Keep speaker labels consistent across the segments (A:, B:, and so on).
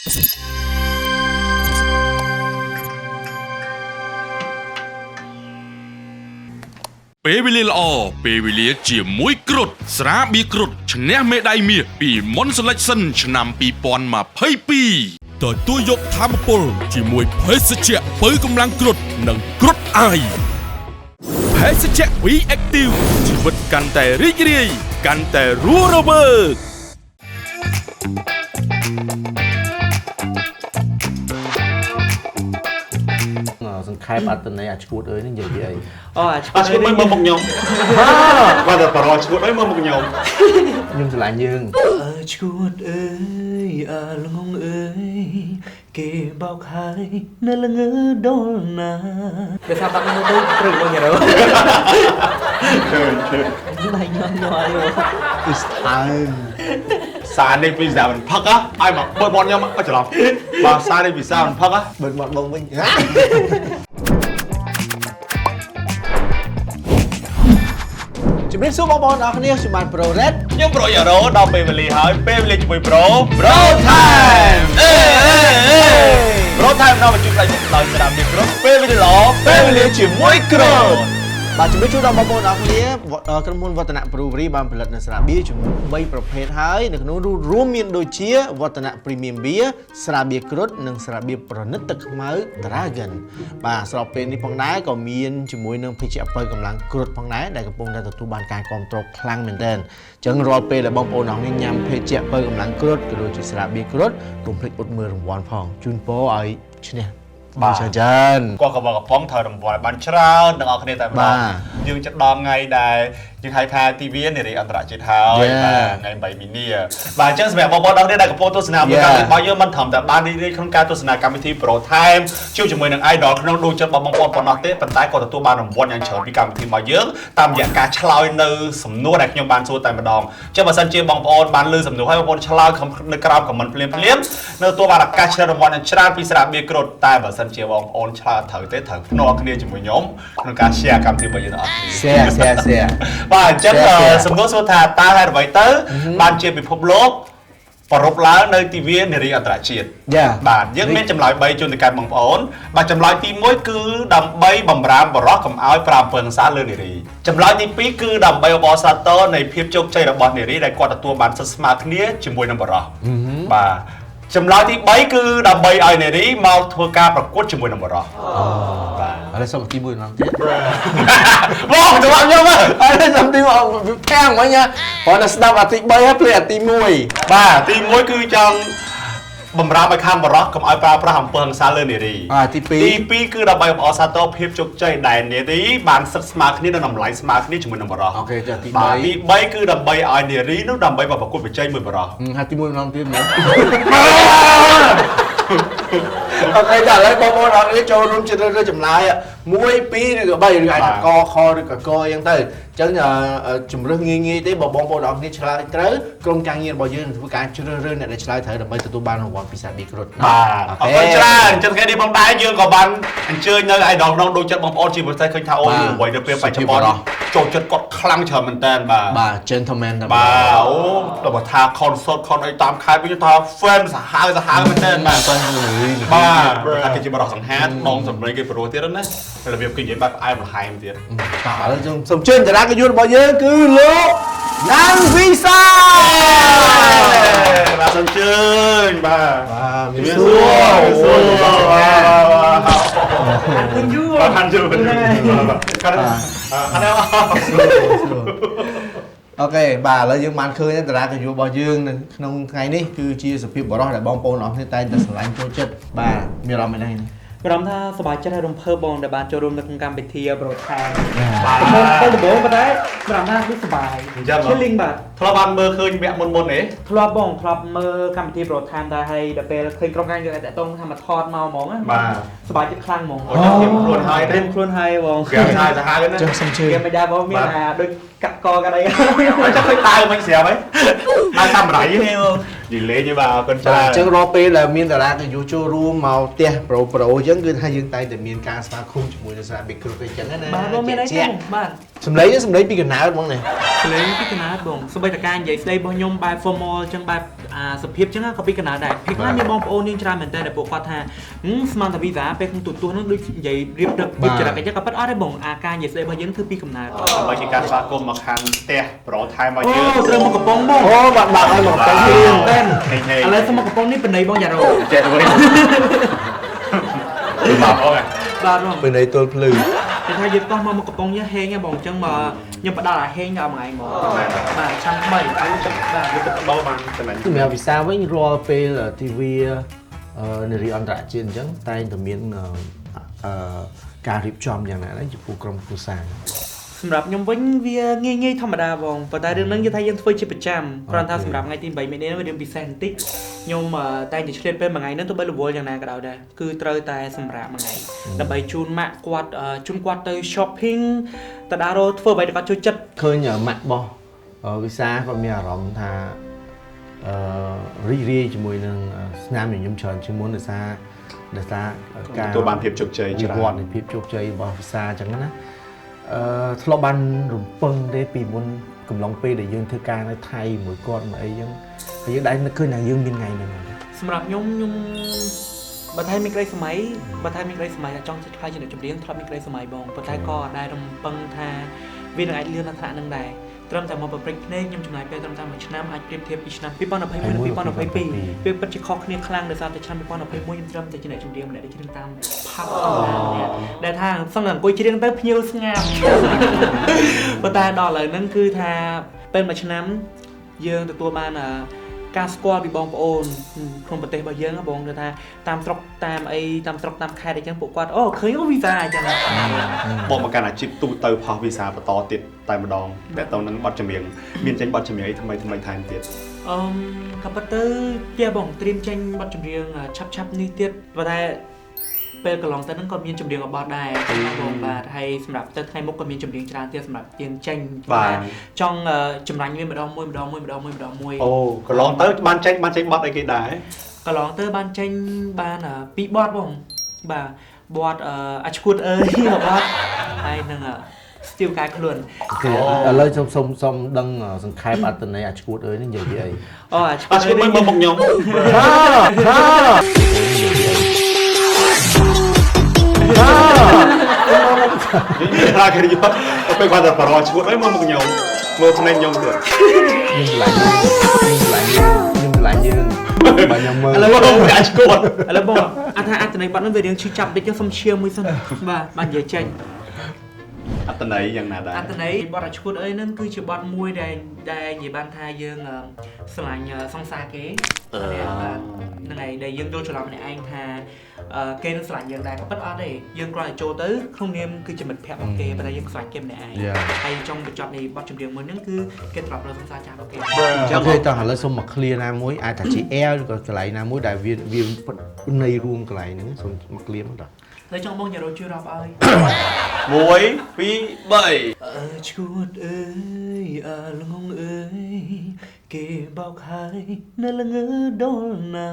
A: ពេលវេលាល្អពេលវេលាជាមួយគ្រុឌស្រាបៀរគ្រុឌឈ្នះមេដាយមាសពី Mon Selection ឆ្នាំ2022ទទួលយកធម្មពលជាមួយភេសជ្ជៈបើកម្លាំងគ្រុឌនិងគ្រុឌអាយភេសជ្ជៈ V Active ជីវិតកាន់តែរីករាយកាន់តែរស់រវើក
B: សង្ខេបអត្តន័យអាឈួតអើយនេះនិយាយពីអី
C: អូអាឈួ
D: អត់ឈួតមើលមុខខ្ញុំបាទតែបរោឈួតអើយមើលមុខខ្ញុំ
B: ខ្ញុំស្រឡាញ់យើង
C: អើឈួតអើយអើល្ងងអើយគេបោកហើយនៅល្ងើដល់ណាដោយសារបាត់នោះទៅត្រូវបងញ៉ាំ
D: ឃើញឃើញ
C: ដៃញ័រញ័រ
B: It's time
D: សារនេះពីសាមិនផឹកឲ្យមកបើមាត់ខ្ញុំអត់ច្រឡំបើសារនេះពីសាមិនផឹក
B: បិទមាត់បងវិញជំរាបសួរបងប្អូនអរគ្នាខ្ញុំបាទ Pro Red
D: ខ្ញុំ Pro Yaro ដល់ពេលវេលាហើយពេលវេលាជាមួយ Pro Pro Time អេអេអេ Pro Time ដល់មកជួបដៃដោយស្ដាប់នេះគ្រប់ពេលវេលាល្អពេលវេលាជាមួយក្រុម
B: បាទជំរាបជូនដល់បងប្អូនអរគ្នាក្រុមហ៊ុនវឌ្ឍនៈ Brewery បានផលិតនៅស្រាបៀរចំនួន3ប្រភេទហើយនៅក្នុងនោះរួមមានដូចជាវឌ្ឍនៈ Premium Beer ស្រាបៀរគ្រុឌនិងស្រាបៀរប្រណិតទឹកខ្មៅ Dragon បាទស្របពេលនេះផងដែរក៏មានជាមួយនឹងភេសជ្ជៈបើកម្លាំងគ្រុឌផងដែរដែលកំពុងតែទទួលបានការគាំទ្រខ្លាំងមែនទែនអញ្ចឹងរាល់ពេលដែលបងប្អូនអរគ្នាញ៉ាំភេសជ្ជៈបើកម្លាំងគ្រុឌក៏ដូចជាស្រាបៀរគ្រុឌកុំភ្លេចអ៊ុតមើលរង្វាន់ផងជូនពរឲ្យឈ្នះ
D: បាទ
B: ច្រើន
D: គាត់ក៏មកកំប៉ុងត្រូវរង្វាន់បានច្រើនទាំងអស់គ្នាតែម្ដងយើងចិត្តដល់ថ្ងៃដែលយើងហៅថាទិវានារីអន្តរជាតិហើយបាទថ្ងៃ8មីនាបាទអញ្ចឹងសម្រាប់បងប្អូនទាំងគ្នាដែលកំពុងទស្សនាមើលកម្មវិធីរបស់យើងមិនត្រឹមតែបានរីករាយក្នុងការទស្សនាកម្មវិធី Pro Time ជួបជាមួយនឹង Idol ក្នុងដួងចិត្តរបស់បងប្អូនប៉ុណ្ណោះទេប៉ុន្តែក៏ទទួលបានរង្វាន់យ៉ាងច្រើនពីកម្មវិធីរបស់យើងតាមរយៈការឆ្លើយនៅសំណួរដែលខ្ញុំបានសួរតែម្ដងអញ្ចឹងបើសិនជាបងប្អូនបានលើសំណួរហើយបងប្អូនឆ្លើយនៅក្រោម comment ភ្លាមភ្លាមនៅទទួលបានឱកាសឆ្លងរង្វាន់យ៉ាងច្រើនពីស្រាបៀរគ្រុឌតែបើសិនជាបងប្អូនឆ្លើយត្រូវទេត្រូវភ្នាល់គ្នាជាមួយខ្ញុំក្នុងការ share កម្មវិធីរបស់យើងទាំងអស់គ្នា
B: share share share
D: បាទអញ្ចឹងសំណួរសួរថាតើហេតុអ្វីទៅបានជាពិភពលោកប្រពឡើងនៅទិវានារីអន្តរជាតិបាទយើងមានចម្លើយ3ជូនទៅកាន់បងប្អូនបាទចម្លើយទី1គឺដើម្បីបំរាមបរោះកុំឲ្យប្រើអំពើហិង្សាលើនារីចម្លើយទី2គឺដើម្បីអបអរសាទរនៃភាពជោគជ័យរបស់នារីដែលគាត់ទទួលបានសិទ្ធិស្មើគ្នាជាមួយនឹងបរោះបាទចម្លើយទី3គឺដើម្បីឲ្យនារីមកធ្វើការប្រកួតជាមួយនឹងបរោះបាទ
B: ឥឡូវសុំទី1ម្ដងទៀត
D: បងច្រឡំខ្ញុំ
B: ឥឡូវសុំទី1ភាំងមិញព្រោះតែស្ដាប់អាទី3ហើយភ្លេចអាទី1
D: បាទទី1គឺចង់បំរាមឲ្យខាងបរោះកុំឲ្យប្រើប្រាស់អំពើហិង្សាលើនារី
B: ទី2
D: ទី2គឺដើម្បីអបអរសាទរភាពជោគជ័យដែលនារីបានសិទ្ធិស្មើគ្នានិងតម្លៃស្មើគ្នាជាមួយនឹងបរោះ
B: អូខេចាទី3
D: ទី3គឺដើម្បីឲ្យនារីនោះដើម្បីប្រកួតប្រជែងមួយបរោះ
B: ហើយទី1ម្ដងទៀតមើលអូខេចាឥឡូវបងប្អូនអរគ្នាចូលរួមជ្រើសរើសចម្លើយ1 2ឬក៏3ឬអាចថាកខឬក៏កអញ្ចឹងទៅអញ្ចឹងជំរើសងាយងាយទេបើបងប្អូនអរគ្នាឆ្លើយត្រូវក្រុមការងាររបស់យើងនឹងធ្វើការជ្រើសរើសអ្នកដែលឆ្លើយត្រូវដើម្បីទទួលបានរង្វាន់ពិសេសពីគ្រុឌ
D: បាទអរគុណច្រើនអញ្ចឹងថ្ងៃនេះបងដែរយើងក៏បានអញ្ជើញនៅ idol ក្នុងដូចចិត្តបងប្អូនជាពិសេសឃើញថាអូអ្វីនៅពេលបច្ចុប្បន្នចូលចិត្តគាត់ខ្លាំងច្រើនមែនតើបាទ
B: បាទ gentleman
D: បាទអូដល់បើថា concert ខនអីតាមខេត្តវិញថា fan សាហាវសាហាវមែនតើបាទបាទថាគេជាបរិសង្ហាដងសម្លេងគេព្រោះទៀតណារបៀបគេនិយាយបែបផ្អែមល្ហែមទៀត
B: បាទឥឡូវសូមជើញតារាកិត្តិយសរបស់យើងគឺលោកណាំវីសា
D: បាទសូមជើញបាទ
B: បាទមាន
D: សួរសួរបាទ
C: ឃើញយូរ
D: បាទយូរបាទខាង
B: អូខេបាទឥឡូវយើងបានឃើញតារាកិត្តិយសរបស់យើងនៅក្នុងថ្ងៃនេះគឺជាសុភាពបុរសដែលបងប្អូនអរគ្នាតែងតែស្រឡាញ់ចូលចិត្តបាទមានអារម្មណ៍ឯនេះ
C: អារម្មណ៍ថាសប្បាយចិត្តហើយរំភើបបងដែលបានចូលរួមនៅក្នុងកម្មវិធី Pro Time
D: បាទ
C: បាទដំបូងប៉ុន្តែអារម្មណ៍ថាដូចសប្បាយ chilling បាទ
D: ធ្លាប់បានមើលឃើញវគ្គមុនមុនទេ
C: ធ្លាប់បងធ្លាប់មើលកម្មវិធី Pro Time ដែរហើយដល់ពេលឃើញក្រុមការយើងតែតងថាមកថតមកហ្មង
D: បាទ
C: សប្បាយចិត្តខ្លាំងហ្មង
D: អូត្រៀមខ្លួនហើយ
C: ត្រៀមខ្លួនហើយបង
D: គេថាសាហាវណា
B: ចុះសុំជើ
C: គេមិនដែរបងមានអាដូចកាក់កកាត់អី
D: ចុះឃើញដាវមិញស្រាប់ហីដាវសាមរៃនិយាយលេងទេបាទអរគុណច្រើន
B: អញ្ចឹងរាល់ពេលដែលមានតារាកិត្តិយសចូលរួមមកផ្ទះប្រូប្រូអញ្ចឹងគឺថាយើងតែងតែមានការស្វាគមន៍ជាមួយនឹងស្រាបៀរគ្រុឌអីចឹងណា
C: បាទបងមានអីទេបាទ
B: សំឡេងនេះសំឡេងពីកណ្ណើតហ្មងនេះ
C: សំឡេងពីកណ្ណើតបងសូម្បីតែការនិយាយស្ដីរបស់ខ្ញុំបែប formal អញ្ចឹងបែបអាសុភាពអញ្ចឹងក៏ពីកណ្ណើតដែរពេលខ្លះមានបងប្អូនយើងច្រើនមែនតើដែលពួកគាត់ថាស្មានតែវីសាពេលក្នុងទូទស្សន៍ហ្នឹងដូចនិយាយរៀបរឹករៀបចរិតអញ្ចឹងក៏ប៉ិតអត់ទេបងអាការនិយាយស្ដីរបស់យើងគឺពីកំណើត
D: ដើម្បីជាការស្វាគមន៍មកខាងផ្ទះប្រូថែមមក
C: អូ
D: យើង
C: ត្រូវមកកំប៉ុងបង
B: អូបាក់បាក់ឲ្យមកកំប៉ុងភ្លាម
C: តែ
D: ហេង
C: ឥឡូវសុំមកកំប៉ុងនេះបណៃបងយ៉ារ៉ូ
D: ចេះវិញបាទអូ
C: បាទបង
B: ពេលនេះទល់ភ្លឺ
C: គេថាយើងកោះមកមកកំប៉ុងយើងហេងបងអញ្ចឹងមកខ្ញុំផ្ដល់អាហេងដល់មួយថ្ងៃមកបាទឆាំថ្មី
D: អញចិត្តបាទយកទៅដោបានចំណេញ
B: សម្រាប់វិសាវិញរាល់ពេលទិវានារីអន្តរជាតិអញ្ចឹងតែងតែមានការរៀបចំយ៉ាងណាដែរចំពោះក្រុមគ្រួសារ
C: សម្រាប់ខ្ញុំវិញវាងាយងាយធម្មតាបងប៉ុន្តែរឿងហ្នឹងគេថាយើងធ្វើជាប្រចាំគ្រាន់តែសម្រាប់ថ្ងៃទី8មីនាវារឿងពិសេសបន្តិចខ្ញុំតែងតែឆ្លៀតពេលមួយថ្ងៃហ្នឹងទោះបីរវល់យ៉ាងណាក៏ដោយដែរគឺត្រូវតែសម្រាប់មួយថ្ងៃដើម្បីជូនម៉ាក់គាត់ជូនគាត់ទៅ shopping ទៅដើររកធ្វើអ្វីដែលគាត់ចូលចិត្ត
B: ឃើញម៉ាក់របស់វិសាគាត់មានអារម្មណ៍ថារីករាយជាមួយនឹងស្នាមញញឹមច្រើនជាងមុនដោយសារការ
D: ទទួលបានភាពជោគជ័យ
B: វិ
D: ច្រើន
B: វត្តនៃភាពជោគជ័យរបស់វិសាអញ្ចឹងណាធ្លាប់បានរំពឹងទេពីមុនកំឡុងពេលដែលយើងធ្វើការនៅថៃមួយគាត់មួយអីចឹងហើយយើងដែរនឹកឃើញថាយើងមានថ្ងៃហ្នឹង
C: សម្រាប់ខ្ញុំខ្ញុំបើថាមានក្តីសម័យបើថាមានក្តីសម័យថាចង់ខ្លាយជាអ្នកចម្រៀងធ្លាប់មានក្តីសម័យបងប៉ុន្តែក៏អត់ដែររំពឹងថាវានឹងអាចលឿនដល់ថ្នាក់ហ្នឹងដែរត្រឹមតែមកប្រព្រឹត្តភ្នែកខ្ញុំចំណាយពេលត្រឹមតែមួយឆ្នាំអាចប្រៀបធៀបពីឆ្នាំ2021និង2022វាពិតជាខុសគ្នាខ្លាំងដោយសារតែឆ្នាំ2021ខ្ញុំត្រឹមតែជាអ្នកចម្រៀងម្នាក់ដែលច្រៀងតាមផាប់ធម្មតាម្នាក់ដែលថាសឹងតែអង្គុយច្រៀងទៅភ្ញៀវស្ងាត់ប៉ុន្តែដល់ឥឡូវហ្នឹងគឺថាពេលមួយឆ្នាំយើងទទួលបានការស្គាល់ពីបងប្អូនក្នុងប្រទេសរបស់យើងបងគឺថាតាមស្រុកតាមអីតាមស្រុកតាមខេត្តអីចឹងពួកគាត់អូឃើញអូវីសាអញ្ចឹង
D: បងមកកាន់អាជីពទូទៅផុសវីសាបន្តទៀតតែម្ដងតែទៅនឹងបទចម្រៀងមានចេញបទចម្រៀងអីថ្មីថ្មីថែមទៀត
C: ក៏ប៉ុន្តែជាបងត្រៀមចេញបទចម្រៀងឆាប់ឆាប់នេះទៀតប៉ុន្តែពេលកន្លងទៅហ្នឹងក៏មានចម្រៀងរបស់ដែរបងបាទហើយសម្រាប់ទៅថ្ងៃមុខក៏មានចម្រៀងច្រើនទៀតសម្រាប់ទៀងចេញចង់ចម្រាញ់វាម្ដងមួយម្ដងមួយម្ដងមួយម្ដងមួយ
D: អូកន្លងទៅបានចេញបទអីគេដែរ
C: កន្លងទៅបានចេញបានពីរបទបងបាទបទអាឈួតអើយបទហើយនឹងស្ទីលកាយខ្លួន
B: ឥឡូវសូមដឹងសង្ខេបអត្ថន័យអាឈួតអើយនេះនិយាយពីអី
C: អូអាឈួត
D: មើលមកខ្ញុំនិយាយថាគេយកពេលគាត់តែបរោឈួតអីមើលមកខ្ញុំមើលភ្នែកខ្ញុំទៀត
B: ខ្ញុំឆ្លាញ់យើងបើខ្ញុំមើល
C: ឥឡូវ
D: បងអាឈួត
C: ឥឡូវបងអថាអត្ថន័យបាត់នោះវារៀងឈឺចាប់តិចចឹងសុំឈាមមួយសិនបាទបាននិយាយចេញ
D: អត្ថន័យយ៉ាងណាដែរ
C: អត្ថន័យបទអាឈួតអីហ្នឹងគឺជាបទមួយដែលនិយាយបានថាយើងស្រឡាញ់សង្សារគេបាទហ្នឹងហើយដែលយើងយល់ច្រឡំម្នាក់ឯងថាគេនឹងស្រឡាញ់យើងដែរក៏ពិតអត់ទេយើងគ្រាន់តែចូលទៅក្នុងនាមគឺជាមិត្តភក្តិរបស់គេប៉ុន្តែយើងស្រឡាញ់គេម្នាក់ឯងហើយចង់បញ្ចប់នៃបទចម្រៀងមួយហ្នឹងគឺគេត្រឡប់នៅសង្សារចាស់របស់គេ
B: អញ្ចឹងគេតោះឥឡូវសុំមក clear ណាមួយអាចថាជា air ឬក៏កន្លែងណាមួយដែលវានៃរួមកន្លែងហ្នឹងសុំមក clear មកតោះ
C: លើចង់បងយ៉ារ៉ូជួយរាប់ឲ្យ
D: 1 2 3
C: អើឈួតអើយអើល្ងងអើយគេបោកហើយនៅល្ងើដល់ណា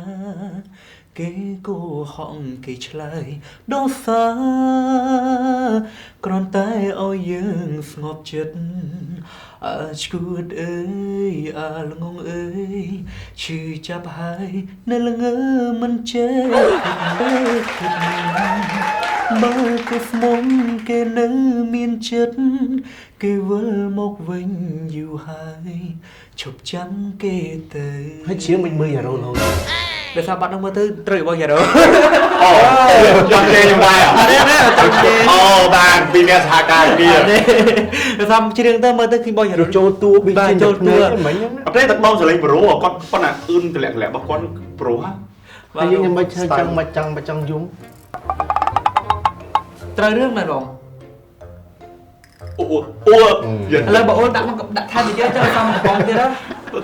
C: គេគោហងគេឆ្លើយដល់សាគ្រាន់តែឲ្យយើងស្ងប់ចិត្តអើឈួតអើយអើល្ងងអើយឈឺចាប់ហើយនៅល្ងើមិនចេះបើគេស្មុំគេនៅមានចិត្តគេវិលមកវិញយូរហើយឈប់ចាំគេទៅ
B: ហើយជាមិនមើលយ៉ារ៉ូរហូត
C: ដោយសារបាត់នោះមើលទៅត្រូវរបស់យ៉ារ៉ូ
D: អូចង់ជេរខ្ញុំដែរ
C: អត់ទេចង់ជេរ
D: អូបានពីអ្នកសហការគ្នា
C: ដោយសារច្រៀងទៅមើលទៅឃើញរបស់យ៉ារ៉ូ
B: ចូលតួប៊ី
C: បាទចូលតួ
B: មិញហ្នឹង
D: អត់ទេតែបងសលេងប្រូគាត់ប៉ុន្តែអឿនតម្លាក់របស់គាត់ប្រូហ่ะ
B: ហើយយើងមិនចង់មិនចង់មិនចង់យំ
C: ត្រូវរឿងមែនបង
D: អូអូ
C: ឥឡូវបងអូនដាក់មកដាក់ថែមទៀតទៅសំកំប៉ុងទៀត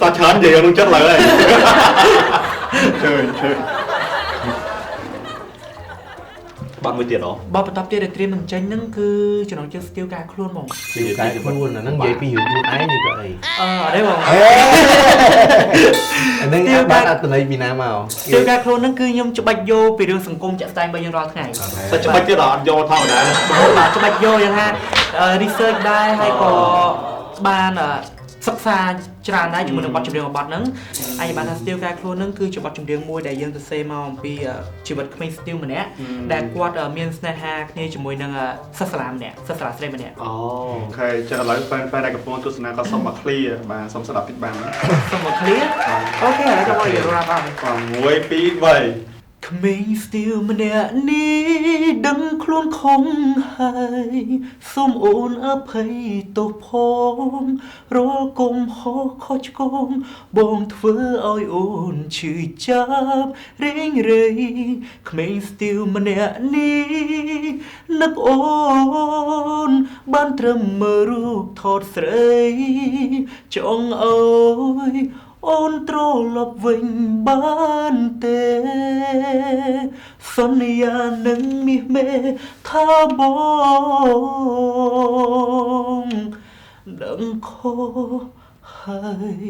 D: តើច្រើននិយាយក្នុងចិត្តឡើយជើញជើញ បាត់មួយទៀតហ៎
C: បទបន្តទៀតដែលត្រៀមនឹងចេញហ្នឹងគឺចំណងជើងស្ទៀវការខ្លួនហ្មង
B: ស្ទៀវការខ្លួនអាហ្នឹងនិយាយពីរឿងខ្លួនឯងឬក៏អី
C: អឺអត់ទេបង
B: អាហ្នឹងបានអត្ថន័យពីណាមក
C: ស្ទៀវការខ្លួនហ្នឹងគឺខ្ញុំច្បាច់យកពីរឿងសង្គមជាក់ស្ដែងរបស់យើងរាល់ថ្ងៃ
D: តែច្បាច់ទៀតអត់យកធម្មតា
C: បាទច្បាច់យកយ៉ាងថា research ដែរហើយក៏បានសិក្សាច្រើនដែរជាមួយនឹងបទចម្រៀងរបស់បទហ្នឹងអាចបានថាស្ទៀវការខ្លួនហ្នឹងគឺជាបទចម្រៀងមួយដែលយើងសរសេរមកអំពីជីវិតក្មេងស្ទៀវម្នាក់ដែលគាត់មានស្នេហាគ្នាជាមួយនឹងសិស្សសាលាម្នាក់សិស្សសាលាស្រីម្នាក់
D: អូខេចឹងឥឡូវ fan fan ដែលកំពុងទស្សនាក៏សុំមក clear បាទសុំស្ដាប់តិចបាន
C: សុំមក clear អូខេឥឡូវចាំមកនិយាយរាប់អត់
D: 1 2 3
C: ក្មេងស្ទៀវម្នាក់នេះដឹងខ្លួនខំហើយសូមអូនអភ័យទោសផងរាល់គុំហោខុសឆ្គងបងធ្វើឲ្យអូនឈឺចាប់រេងរៃក្មេងស្ទៀវម្នាក់នេះនឹកអូនបានត្រឹមមើលរូបថតស្រីចង់អើយអូនត្រឡប់វិញបានទេសន្យានឹងមាសមេថាបងដឹងខុសហើយ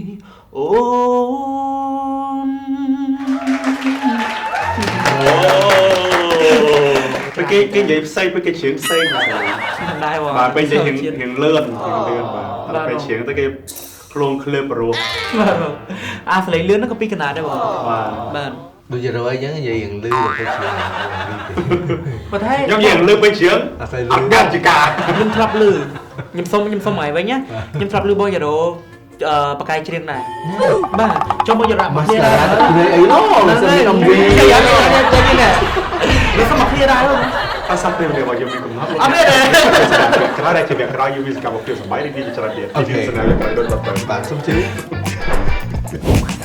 C: អូន
D: អូពេលគេនិយាយផ្សេងពេលគេច្រៀងផ្សេង
C: ដែរបង
D: បាទពេលនិយាយរៀងលឿនរៀងលឿនបាទតែពេលច្រៀងទៅគេខ្លួនឃ្លើបរោះ
C: បាទអាសលេងលឿនហ្នឹងក៏ពីកណាដែរបងបាទ
B: ដូចជារយអញ្ចឹងនិយាយរៀងលឺទៅពេលច្រៀង
C: ប៉ុន្តែ
D: ខ្ញុំនិយាយលឺពេលច្រៀងអត់កើតជាការ
C: ខ្ញុំធ្លាប់លឺខ្ញុំសុំឲ្យវិញណាខ្ញុំធ្លាប់លឺបងយ៉ារ៉ូបកាយច្រៀងដែរបាទចុះមកយ៉ារ៉ា
B: មកស្លាអីណូមិនមានអំវិញ
C: យ៉ាយ៉ាយ៉ាយ៉ានេះសុំមកគ្នាដែរបង
D: អត់សំពេលរបស់យើងមានកំណត់
C: អត់មានទេ
D: ក្រោយដែលជាវគ្គក្រោយយើងមានសកម្មភាពសម័យនេះជាច្រើនទៀតយើងស្នើក្រោយដូចទៅ
B: បាទសុំជឿ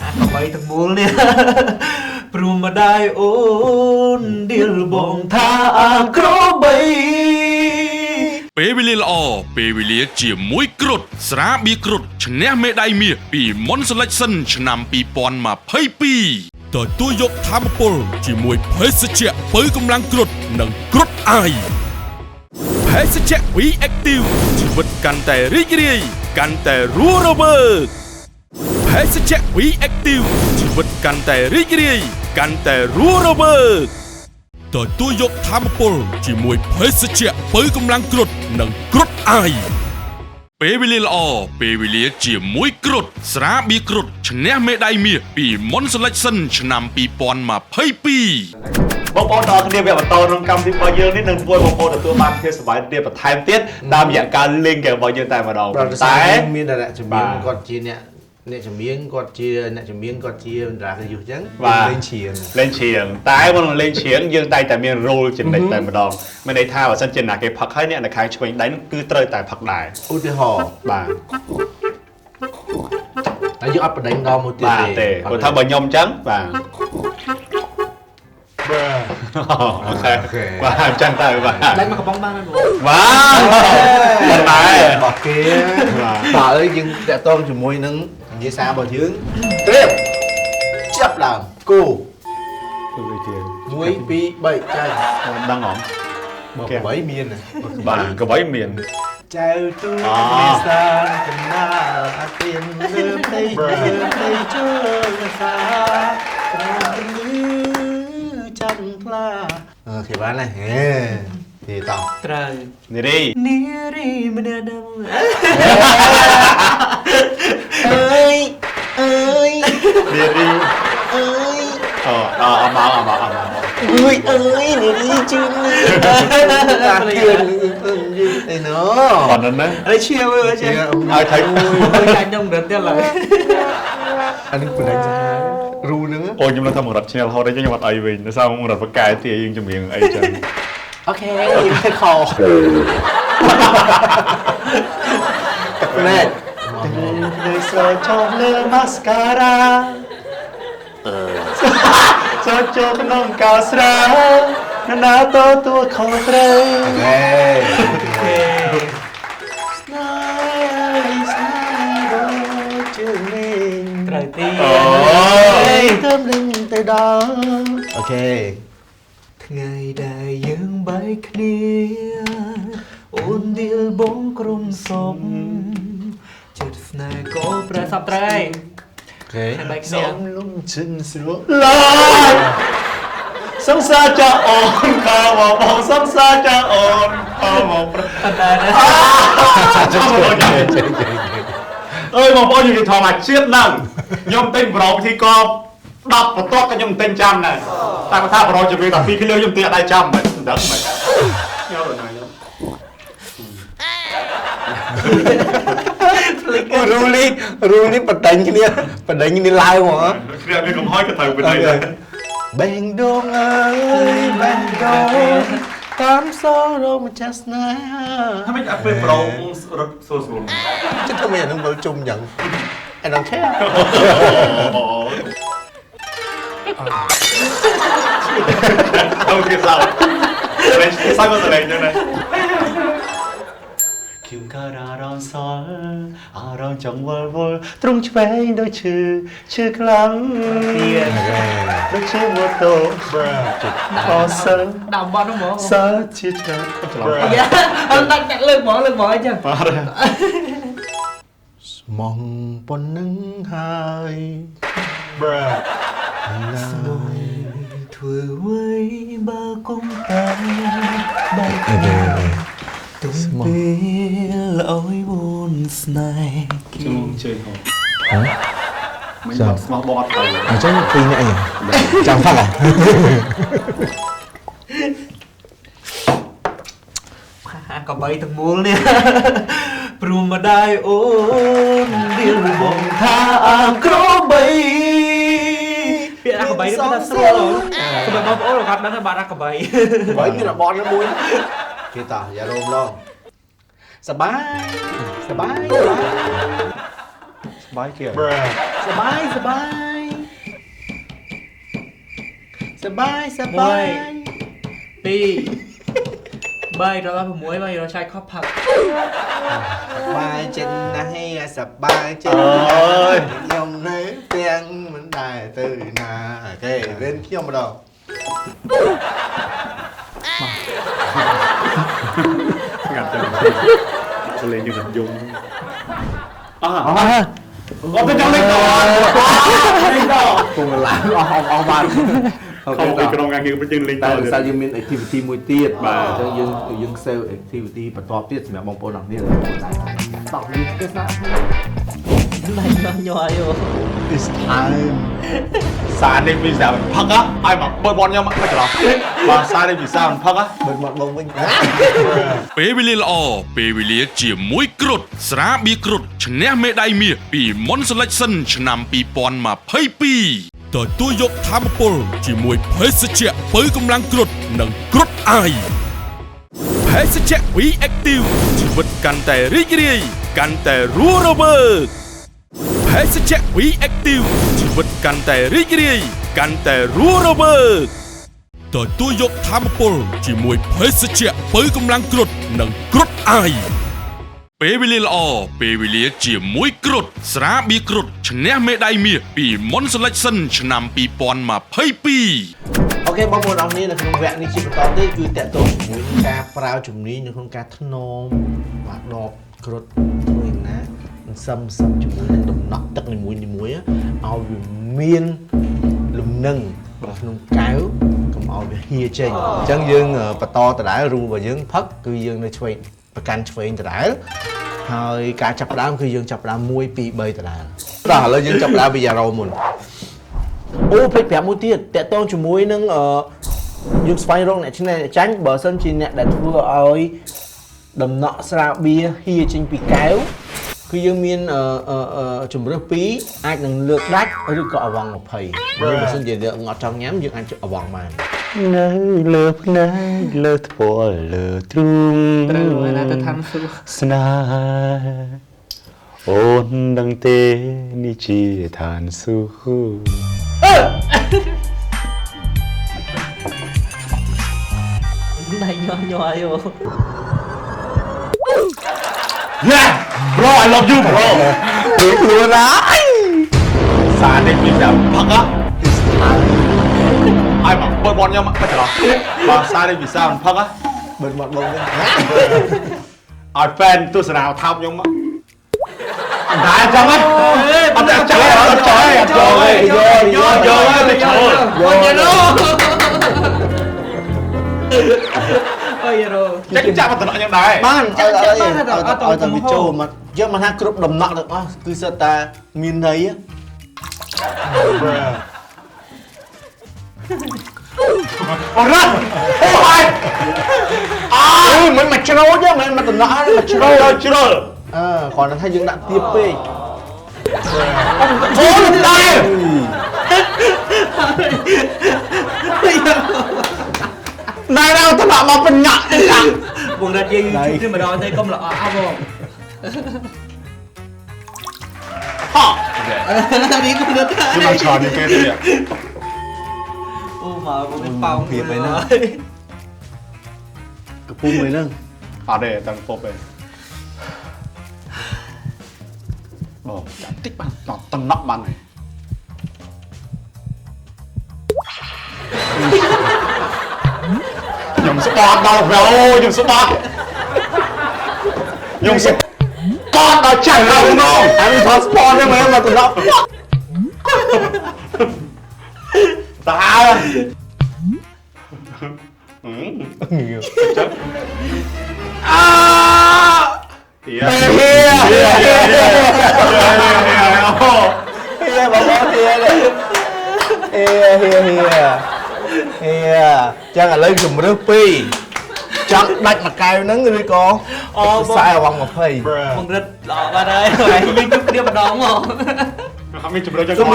C: អាកបីទាំងមូលនេះព្រោះម្ដាយអូនដៀលបងថាអាក្របី
A: ពេលវេលាល្អពេលវេលាជាមួយគ្រុឌស្រាបៀរគ្រុឌឈ្នះមេដាយមាសពី Mon Selection ឆ្នាំ2022ទទួលយកធម្មពលជាមួយភេសជ្ជៈពៅកម្លាំងគ្រុឌនិងគ្រុឌអាយភេសជ្ជៈ V Active ជីវិតកាន់តែរីករាយកាន់តែរស់រវើកភេសជ្ជៈ V Active ជីវិតកាន់តែរីករាយកាន់តែរស់រវើកទទួលយកធម្មពលជាមួយភេសជ្ជៈពៅកម្លាំងគ្រុឌនិងគ្រុឌអាយពេលវេលាល្អពេលវេលាជាមួយគ្រុឌស្រាបៀរគ្រុឌឈ្នះមេដាយមាសពី Mon Selection ឆ្នាំ2022
D: បងប្អូនទាំងអស់គ្នាវគ្គបន្តក្នុងកម្មវិធីរបស់យើងនេះនឹងធ្វើបងប្អូនទទួលបានភាពសប្បាយរីករាយបន្ថែមទៀតតាមរយៈការលេងហ្គេមរបស់យើងតែម្ដង
B: តែមានតារាចម្រៀងគាត់ជាអ្នកចម្រៀងគាត់ជាអ្នកចម្រៀងគាត់ជាតារាយុះអញ្ចឹងលេងច្រៀង
D: លេងច្រៀងតែមុននឹងលេងច្រៀងយើងតែតែមាន role ចំណេញតែម្ដងមានន័យថាបើសិនជាណាគេផឹកហើយអ្នកនៅខាងឆ្វេងដៃនោះគឺត្រូវតែផឹកដែរ
B: ឧទាហរណ៍
D: បាទ
B: តែយើងអត់បដិញដល់មួយទៀត
D: បាទទេព្រោះថាបើខ្ញុំអញ្ចឹងបាទអូខេបាទអញ្ចឹងទៅបាទ
C: ដាច់មកកំប៉ុងបានហើយបង
D: បាទប៉ុន្តែ
B: របស់គេបាទឥឡូវយើងតាក់ទងជាមួយនឹងនិយាយសាររបស់យើងត្រៀមចាប់ដើមគូ1 2 3ចាញ់
D: ដឹងហ៎
B: បើកបីមាន
D: បាទកបីមាន
B: ចៅទូនេសានកណាអាទៀនលើផ្ទៃលើផ្ទៃជើងសាក្រោមលឺចាំថ្លាអូខេបានហើយហេទេតោះ
C: ត្រូវ
D: នារី
C: នារីម្នាក់ដឹង
B: អើយអើយ
D: នារី
B: អើយ
D: អូអមកអមកអមក
B: អើយអើយនារីជឿនតាជឿនយឺអីណូ
D: ប៉ុណ្ណឹងណា
C: អីឈៀវអើយ
D: ឲ្យថៃ
C: ចាញ់ខ្ញុំរត់ទៀតឡើយ
B: អានេះបណ្ដាញសាហាវរូហ្នឹង
D: អូខ្ញុំនឹងថាមករត់ឆ្នែលហត់អីចឹងខ្ញុំអត់អីវិញដោយសារមករត់បកែទាយើងចម្រៀងអីចឹង
B: អូខេខោទឹកភ្នែក
D: នៅស្រចោលើម៉ាស្ការ៉ាស្រចោក្នុងកោស្រាណាតតួខុសត្រូវ
B: អូខេស្នេហ៍ស្នេហ៍ដូចជើងមេឃ
C: ត្រូវទី
D: អូ
B: ទៅលឹងទៅដល់អូខេ
C: ថ្ងៃដែលយើងបែកគ្នាអូនដៀលបងក្រុមសុំចិត្តស្នេហ៍ក៏ប្រែសពត្រូវហើយ
B: okay
C: បែកគ្នា
D: សំលុំចិនស្រួលឡាយសង្សារចាអូនខោមកបងសង្សារចាអូនខោមកប្រ
C: អត់ដែរណា
D: អើយបងប្អូននិយាយធម្មជាតិហ្នឹងខ្ញុំទិញប្រូពិធីករ10បន្ទាត់ក៏ខ្ញុំទិញចាំដែរតែគាត់ថាប្រូជំរាបតែ2គីឡូខ្ញុំទិញអត់ដែរចាំមិនដឹងមិនញ៉ាំដល់ណាខ្ញុំ
B: រូលីរូលីបដិញគ្នាបដិញគ្នាឡើងហ្មង
D: គ្នាមានកំហុសក៏ត្រូវបដិញដែរ
B: បេះដូងអើយបេះដូងតាមសងរកម្ចាស់ស្នេហា
D: ហើយមិនអត់ពេលប្រូរត់ស្រួលស្រួល
B: ចិត្តធ្វើមិនអានឹងវិលជុំយ៉ាង I don't care.
D: អូគេសៅលេងសៅក៏លេងចឹងដែរខ្ញុំក៏ររងសល់អារងចង់វល់វល់ទ្រង់ឆ្វេងដូចឈឺឈឺខ្លាំង
C: ទៀត
D: ដូចជាម៉ូតូអសិល
C: ដើមបត់ហ្នឹងហ្មង
D: សិលជាច្រើនច្រឡំ
C: យ៉ាអត់ដាក់ដាក់លើកហ្មងលើកហ្មងអញ្ចឹង
D: បាទ
B: ស្មងប៉ុណ្ណឹងហើយណា
C: ធ្វើអ្វីបើកុំតែបែកគ្នាទុំពេលឲ្យវនស្នេហ៍គេ
D: ខ្ញុំជើងហូមិនបាត់ស្មោះបត់ទៅ
B: អញ្ចឹងពីរនាក់អីចាំផឹកហ៎
C: អាកបីទាំងមូលនេះព្រោះម្ដាយអូនរៀលបងថាអាក្របីពាក្យអាកបីនេះគឺថាស្រួលសម្រាប់បងប្អូនគាត់ដឹងថាបាត់អាកបី
B: បើមានរបនមួយគេតោះយ៉ារោមឡងសបាយសបាយ
D: ស្បាយគេ
B: សបាយសបាយសបាយសបាយ
C: 2 3ដល់6បាយរឆាយខុសផឹក
B: សបាយចិត្តណាស់សបាយចិត្តណាស់ខ្ញុំនៅផ្ទាំងមិនដែរទៅណាគេរៀនខ្ញុំម្ដង
D: ងាត់ចឹងសលេងយើងយំអអត់ទៅចង់លេងតលេងត
B: គង់ឡើងអស់អស់បាន
D: ខំពីក្រុមការងារយើងលេងត
B: តែដោយសារយើងមាន activity មួយទៀតបាទអញ្ចឹងយើងយើង save activity បន្ទាប់ទៀតសម្រាប់បងប្អូនទាំងនេះតោះយើងទៅស្នាក់
C: ដៃញ័រញ័រយោ
B: It's time
D: សារនេះពីសារផឹកឲ្យមកបើបនខ្ញុំមកច្រឡំបាទសារនេះពីសារផឹក
B: បើមកបងវិញ
A: ពេលវេលាល្អពេលវេលាជាមួយគ្រុឌស្រាបៀរគ្រុឌឈ្នះមេដាយមាសពី Mon Selection ឆ្នាំ2022ទទួលយកធម្មពលជាមួយភេសជ្ជៈបើកម្លាំងគ្រុឌនិងគ្រុឌអាយភេសជ្ជៈ V Active ជីវិតកាន់តែរីករាយកាន់តែរស់រវើកភេសជ្ជៈ V Active ជីវិតកាន់តែរីករាយកាន់តែរស់រវើកទទួលយកធម្មពលជាមួយភេសជ្ជៈបើកម្លាំងគ្រុឌនិងគ្រុឌអាយពេលវេលាល្អពេលវេលាជាមួយគ្រុឌស្រាបៀរគ្រុឌឈ្នះមេដាយមាសពី Mon Selection ឆ្នាំ2022
B: okay បងប្អូនអរគ្នានៅក្នុងវគ្គនេះជាបន្តទៀតគឺតកតងជាមួយនឹងការប្រើជំនាញនៅក្នុងការថ្នមបាទដបគ្រុឌធ្វើយ៉ាងណាសឹមសឹមជាមួយនឹងដំណក់ទឹកនីមួយៗឲ្យវាមានលំនឹងក្នុងកែវកុំឲ្យវាហៀចេញអញ្ចឹងយើងបន្តដដែលរូរបស់យើងផឹកគឺយើងនៅឆ្វេងប្រកាន់ឆ្វេងដដែលហើយការចាប់ផ្ដើមគឺយើងចាប់ផ្ដើម1 2 3ដដែលតោះឥឡូវយើងចាប់ផ្ដើមពីយ៉ារ៉ូមុនអូភ្លេចប្រាប់មួយទៀតតកតងជាមួយនឹងយើងស្វែងរកអ្នកឈ្នះអ្នកចាញ់បើសិនជាអ្នកដែលធ្វើឲ្យដំណក់ស្រាបៀរហៀចេញពីកែវគឺយើងមានជំរើសពីរអាចនឹងលើកដាច់ឬក៏អវង20បើមិនសិនជាយើងអត់ចង់ញ៉ាំយើងអាចអវងបាន
D: នៅលើភ្នែកលើថ្ពាល់លើទ្រូង
C: ត្រូវណាទៅឋានសួគ៌
D: ស្នេហ៍អូនដឹងទេនេះជាឋានសួគ៌
C: ដៃញ័រញ័រយោ
D: Yeah bro I love you bro
B: ខ្លួនណា
D: សារនេះពីសារផឹក
B: It's time
D: ឲ្យមកបើបនខ្ញុំមិនច្រឡោះបើសារនេះពិសាមិនផឹកហ៎
B: បើមាត់បងវិញ
D: ឲ្យ fan ទស្សនាថោបខ្ញុំមកតែចឹងហ៎អត់ចាំអត់ចាំអត់ចូល
B: យក
D: យកយកទៅចូល
C: អូយរ៉ូអូយរ៉ូ
D: ចឹងចាក់មកតំណក់ខ្ញុំដែរ
B: បានឲ្យឲ្យតែវាចូលមកយកមកថាគ្រប់ដំណក់ទាំងអស់គឺសិតតែមានន័យ
D: អូរ៉ាអូហើយ
B: អើមិនមកជ្រូចទេមិនមកតំណក់ទេមកជ្រុល
D: ជ្រុល
B: អឺគ្រាន់តែថាយើងដាក់ទៀបពេក
D: អូដែរណែដល់តំណក់មកបញ្ញាក់
C: បងរត់យើងជួបគ្នាម្ដងទៅកុំល្អអោបង
D: ហោ
C: នេះកុំរត់
D: ខ្ញុំមកច្រើនគេទេ
C: អូមកបងមានប៉ោង
B: ព្រៀបអីហ្នឹងកំពុងអីហ្នឹង
D: អត់ទេតាំងពុបទេបងចាំតិចបានតំណក់បានហើយខ្ញុំស្បាតដល់ប្រូខ្ញុំស្បាតខ្ញុំស្បាតដល់ចាស់ដល់នង
B: អានេះថតស្ពនហ្នឹងមែនមកតំណក់
D: តាអើហៀហៀហៀហៀ
B: ហៀបងប្អូនហៀនេះហៀហៀហៀហៀចឹងឥឡូវជំរឿពីរចង់ដាច់មួយកែវហ្នឹងឬក៏ខ្សែអវង20
C: បងរត់ល្អបាត់ហើយយើងជួបគ្នាម្ដងមក
D: អត់មានជំរឿចឹង
C: បង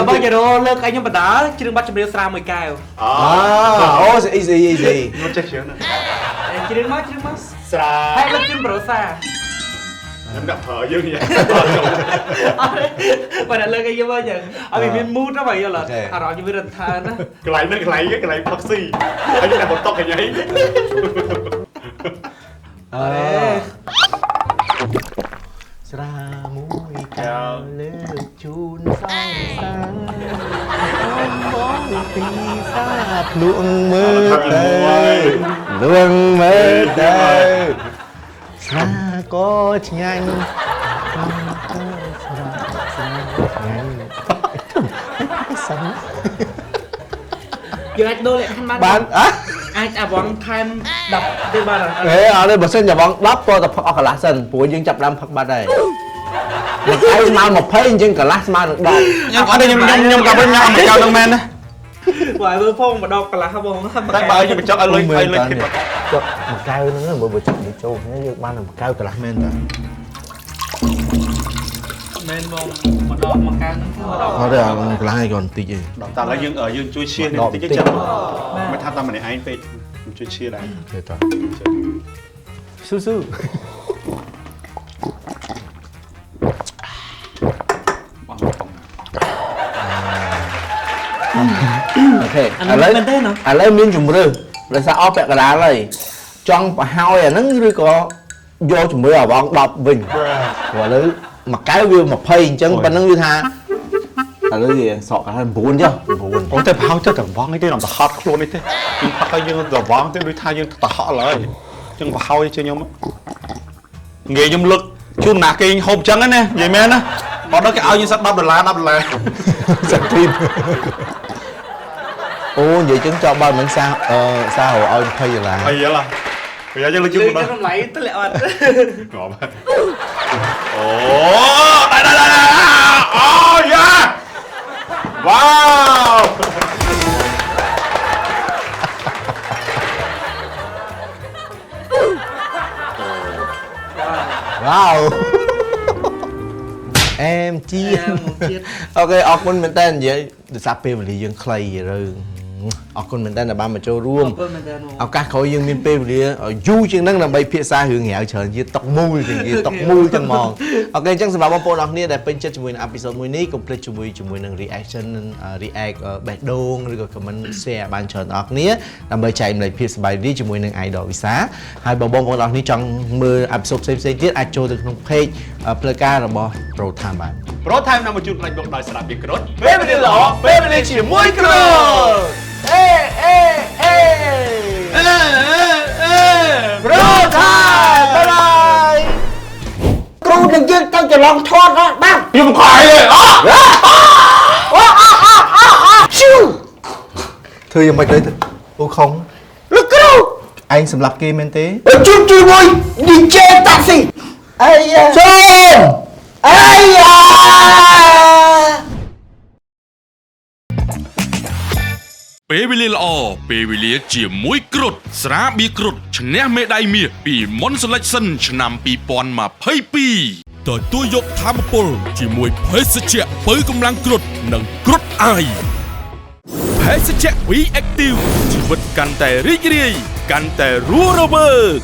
C: បងចារលើកឲ្យខ្ញុំបដាជ្រឿងបាត់ជំរឿស្រាមួយកែវ
D: អូ
B: អូ easy easy
D: ខ្ញុំចេះជ្រឿងណា
C: ជ្រឿងមកជ្រឿងមក
D: ស្រា
C: ហើយលើកជឿនប្រូសា
D: ខ្ញុំដាក់ប្រើយើងនេះ
C: អត់បើលើកឲ្យយើងមកចឹងឲ្យវាមាន mood ណាបើយល់អត់អារម្មណ៍វារន្ថើណា
D: កន្លែងហ្នឹងកន្លែងកន្លែងផឹកស៊ីហើយដាក់បន្តុកកញ្ញៃ
B: អើស្រាមួយកែវលើកជូនសងសាបងពីសាភ្លួងមើលទៅលួងមើលទៅស្រាក៏ឆ្ងាញ់ស្រាស្រាឆ្ងាញ់សាំ
C: យើងអាចដូរលក្ខខណ្ឌបាន
B: បានអ่ะ
C: អាចអាវងថែម10ទេបានអត់
B: អេអត់ទេបើសិនជាវង10ក៏តែផឹកអស់កន្លះសិនព្រោះយើងចាប់ដើមផឹកបាត់ហើយមកឯងស្មើ20អញ្ចឹងកន្លះស្មើនឹង10
D: ខ្ញុំអត់ទេខ្ញុំខ្ញុំកាប់វិញញ៉ាំមកចោលនឹងមែនណា
C: បើមើលផងម្ដងកន្លះបង
D: តែបើយើងបញ្ចុកឲ្យលុយឲ្យលុយធីប
B: ចុកមួយកែវហ្នឹងបើចុកនេះចូលគ្នាយើងបានមួយកែវកន្លះមែនតា
C: មែនបងម្ដងមួយកែវហ្នឹងគឺម្ដង
B: អត់ទេកន្លះឯងគាត់បន្តិចឯង
D: ដល់តែឥឡូវយើងជួយឈៀនេះបន្តិចចឹងមិនថាតែម្នាក់ឯងពេកជួយឈៀដែរ
B: ទេតាស៊ូស៊ូអូខេឥឡូវឥឡូវមានជំរឿដោយសារអស់ពាក់កណ្ដាលហើយចង់ប្រហើយអាហ្នឹងឬក៏យកជំរឿអាវង10វិញព្រោះឥឡូវមួយកែវវា20អញ្ចឹងប៉ុណ្្នឹងវាថាឥឡូវវាសក់កន្លះ9ចុះ9
D: អូតែប្រហើយទៅតែវងអីទេដល់ទៅហត់ខ្លួនអីទេយើងផឹកឲ្យយើងទៅវងទេដូចថាយើងទៅហក់ឡើយអញ្ចឹងប្រហើយជាខ្ញុំងាយខ្ញុំលឹកជូនណាគេហូបអញ្ចឹងណានិយាយមែនណាបើដល់គេឲ្យយើងសិត10ដុល្លារ10ដុល្លារ
B: សិតធីមអូនិយាយចឹងចប់បើមិនសាសារឲ្យ20ដុល្លារ
D: អីយ៉ាឡាពេលយើងលើកជូន
C: មកតម្លៃធ្លាក់អត់
D: ងាប់អូដែរដែរដែរអូយ៉ាវ៉ាវ
B: វ៉ាវអែមជាតិអូខេអរគុណមែនតើនិយាយដោយសារពេលវេលាយើងខ្លីរើអរគុណមែនតើដែលបានមកចូលរួមឱកាសក្រោយយើងមានពេលវេលាយូរជាងហ្នឹងដើម្បីពិភាក្សារឿងរ៉ាវច្រើនជាតុកមូលជាងគេតុកមូលចឹងហ្មងអូខេអញ្ចឹងសម្រាប់បងប្អូនអរគ្នាដែលពេញចិត្តជាមួយនឹងអេពីសូតមួយនេះកុំភ្លេចជាមួយនឹង reaction react បេះដូងឬក៏ comment share បានច្រើនអរគ្នាដើម្បីចែកម្លែកភាពសប្បាយរីកជាមួយនឹង Idol Visa ហើយបើបងប្អូនអរគ្នាចង់មើលអេពីសូតផ្សេងៗទៀតអាចចូលទៅក្នុង page ផ្លូវការរបស់ Pro Time បាន
D: Pro Time នាំមកជូនផ្នែកមុខដោយស្រាប់ពីគ្រុតពេលវេលាល្អពេលវេលាជាមួយគ្រុត
B: អេអេអេ
D: អេអេ
B: ប្រូថាបាយបាយ
E: គ្រូនឹងយើងទៅច្រឡំថតណាបាទ
D: ខ្ញុំខយទេអ
E: ឈូ
B: ធ្វើយ៉ាងម៉េចទៅអូខុង
E: លោកគ្រូ
B: ឯងសម្រាប់គេមែនទេ
E: ជួបជាមួយ DJ តាក់ស៊ីអីយ៉ាសូមអីយ៉ា
A: ពេលវេលាល្អពេលវេលាជាមួយគ្រុឌស្រាបៀរគ្រុឌឈ្នះមេដាយមាសពី Mon Selection ឆ្នាំ2022ទទួលយកធម្មពលជាមួយភេសជ្ជៈបើកម្លាំងគ្រុឌនិងគ្រុឌអាយភេសជ្ជៈ V Active ជីវិតកាន់តែរីករាយកាន់តែរស់រវើក។